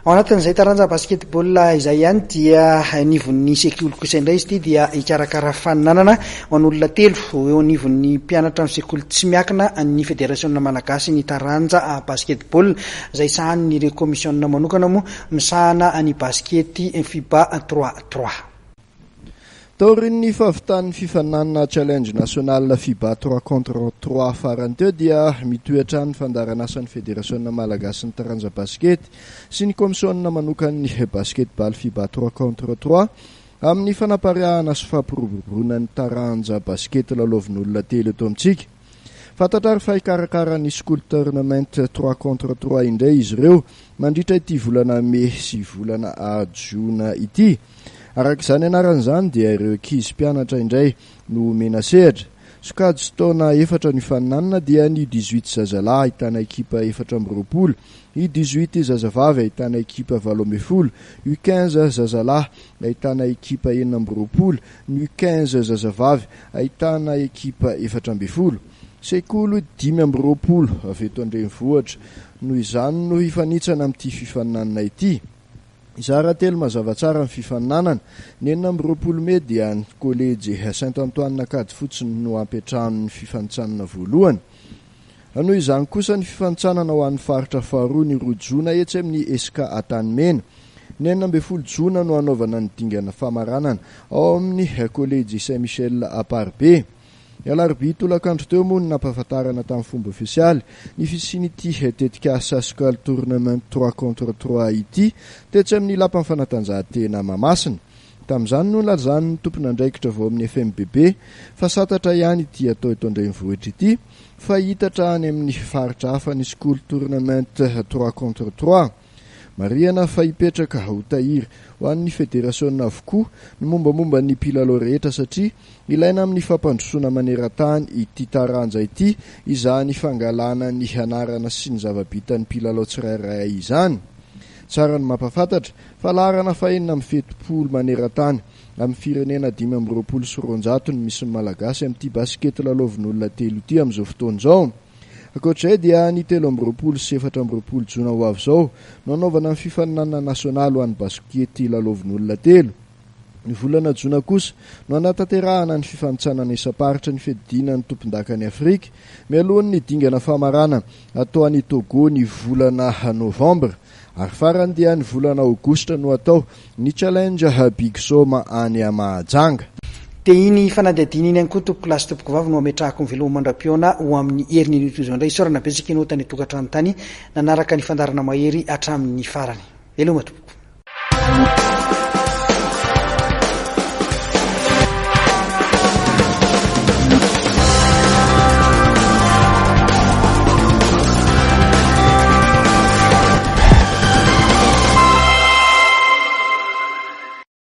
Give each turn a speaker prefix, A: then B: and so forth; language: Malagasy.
A: Ao anatin'izay taranja basketball izay ihany dia anivon'ny sekoly kosa indray izy ity dia hikarakara faninanana ho an'olona telo eo anivon'ny mpianatra amin'ny sekoly tsy miankina ny federasiona malagasy ny taranja basketball izay sahanin'ireo komisiona manokana moa misahana ny basikety FIBA trois trois.
B: Taorian'ny fahavitan'ny fifaninanana Challenge National Fiba trois contre trois farany teo dia mitohy hatrany ny fandaharanasan'ny Federasiona Malagasin'ny taranja basikety sy ny Kaomisiona manokan'ny basketball Fiba trois contre trois amin'ny fanapariahana sy fampiroboroboana ny taranja basikety lalaovin'olona telo eto amintsika. Fantatra ary fa hikarakara ny School Tournament trois contre trois indray izy ireo mandritra ity volana mey sy volana jona ity. Araka izany anarana izany dia ireo ankizy mpianatra indray no omena sehatra. Sokajy taona efatra no ifaninanana dia ny dix-huit zazalahy ahitana ekipa 24, U dix-huit zazavavy ahitana ekipa 18, U quinze zazalahy ahitana ekipa 26, ny U quinze zazavavy ahitana ekipa 14. Sekoly 25 avy eto an-drenivohitra noho izany no hifanitsana amin'ity fifaninanana ity. Hizara telo mazava tsara ny fifaninanana. Ny 26 mey dia ny kolejy Saint Antoine Ankadifotsy no hampiantrano ny fifanintsanana voalohany. Hanohy izany kosa ny fifanintsanana ho an'ny faritra faharoa ny roa jona etsy amin'ny Esca Antanimena. Ny 16 jona no hanaovana ny dingana famaranana ao amin'ny kolejy Saint Michel Amparibe. Ny alarobia tolakandro teo moa no nampahafantarana tamin'ny fomba ofisialy ny fisian'ity tetikasa Skull Tournament trois contre trois ity tetsy amin'ny Lapan'ny fanatanjahantena Mahamasina. Tamin'izany no nilazan'ny tompon'andraikitra vao amin'ny FMBB fa santatra ihany ity atao eto an-drenivohitra ity fa hiitatra any amin'ny faritra hafa ny School Tournament trois contre trois. Marihana fa hipetraka ho tahiry ho an'ny federasiona avokoa ny mombamomba ny mpilalao rehetra satria ilaina amin'ny fampandrosoana maneran-tany ity taranja ity izany fangalana ny anarana sy ny zava-bitan'ny mpilalao tsirairay izany. Tsara ny mampahafantatra fa laharana fahenina amby 70 maneran-tany amin'ny firenena 225 no misy ny Malagasy amin'ity basikety lalaovin'olona telo ity amin'izao fotoana izao. Ankoatra izay dia ny 23 sy 24 jona ho avy izao no hanaovana ny fifaninanana nasionaly ho an'ny basikety lalaovin'olona telo. Ny volana jona kosa no hanatanterahana ny fifanintsanana isam-paritra ny fiadiana ny tompondakan'i Afrika mialohan'ny dingana famarana atao any Togo ny volana novambra. Ary farany dia ny volana aogositra no atao ny Challenge Big Soma any Mahajanga.
A: Dia iny fanadihadiana iny ihany koa tompokolahy sy tompokovavy no ametrahako ny veloma mandra-pihaona ho amin'ny herin'ny anio toy izao indray. Isaorana betsaka ianao tany an-tokantrano tany nanaraka ny fandaharana mahery hatramin'ny farany. Veloma tompoko.